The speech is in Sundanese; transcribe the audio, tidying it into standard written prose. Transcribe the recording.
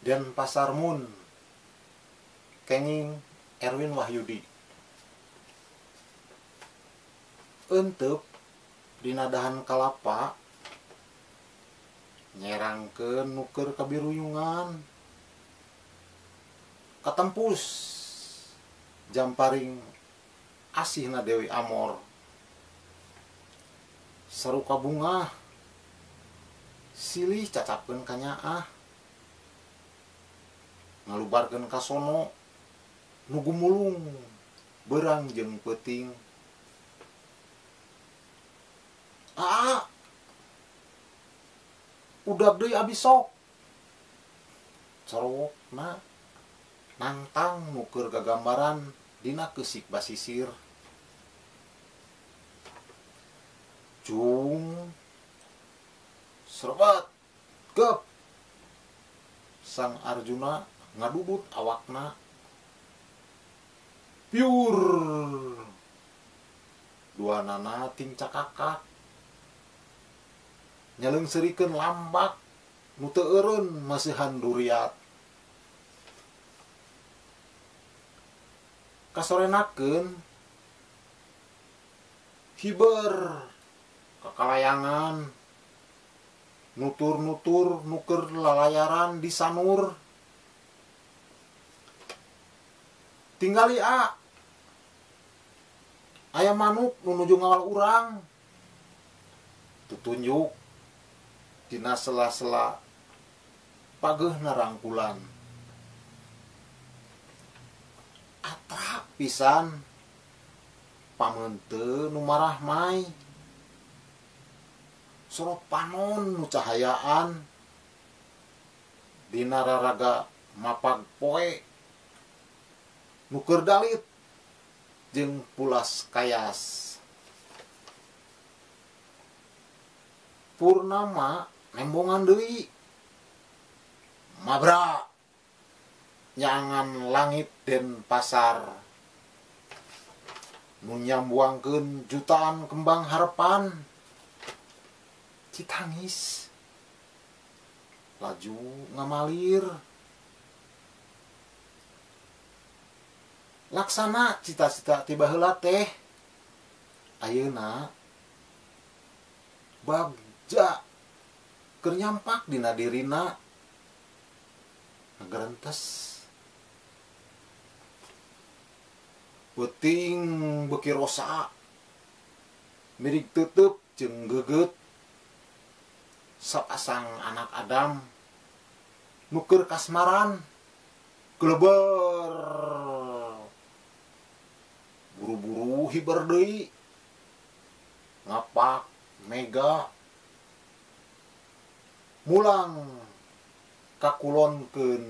Denpasar Moon kenging Erwin Wahyudi. Euteup dina dahan kalapa nyerangkeun nu keur kabiruyungan katempus jamparing asihna Dewi Amor saruka bungah silih cacapkeun ka nyaah ngalubarkeun ka sono nu gumulung beurang jeung peuting. Aa, udag deui abi sok corowokna nangtang nu keur gagambaran dina keusik basisir. Cung serebat gep sang Arjuna ngadudut awakna piur duanana ting cakakak nyaleungseurikeun lambak nu teu eureun masihan duriat. Kasorenakeun hiber kakalayangan nutur-nutur nu keur lalayaran di sanur. Tinggali a aya manuk nu nuju ngawal urang tutunjuk dina sela-sela pageuhna rangkulan. Atrap pisan pameuteu nu marahmai sorot panon nu cahayaan dina raraga mapag poe nu keur dalit jeung pulas kayas. Purnama nembongan deui mabra nyangan langit Denpasar nu nyambuangkeun jutaan kembang harepan. Citangis laju ngamalir laksana cita-cita ti baheula teh. Ayeuna bagja keur nyampak dina dirina ngagerentes peuting beuki rosa mirig teuteup jeung geugeut sapasang anak Adam nu keur kasmaran geleber buru-buru hiber deui ngapak mega mulang kakulonkeun.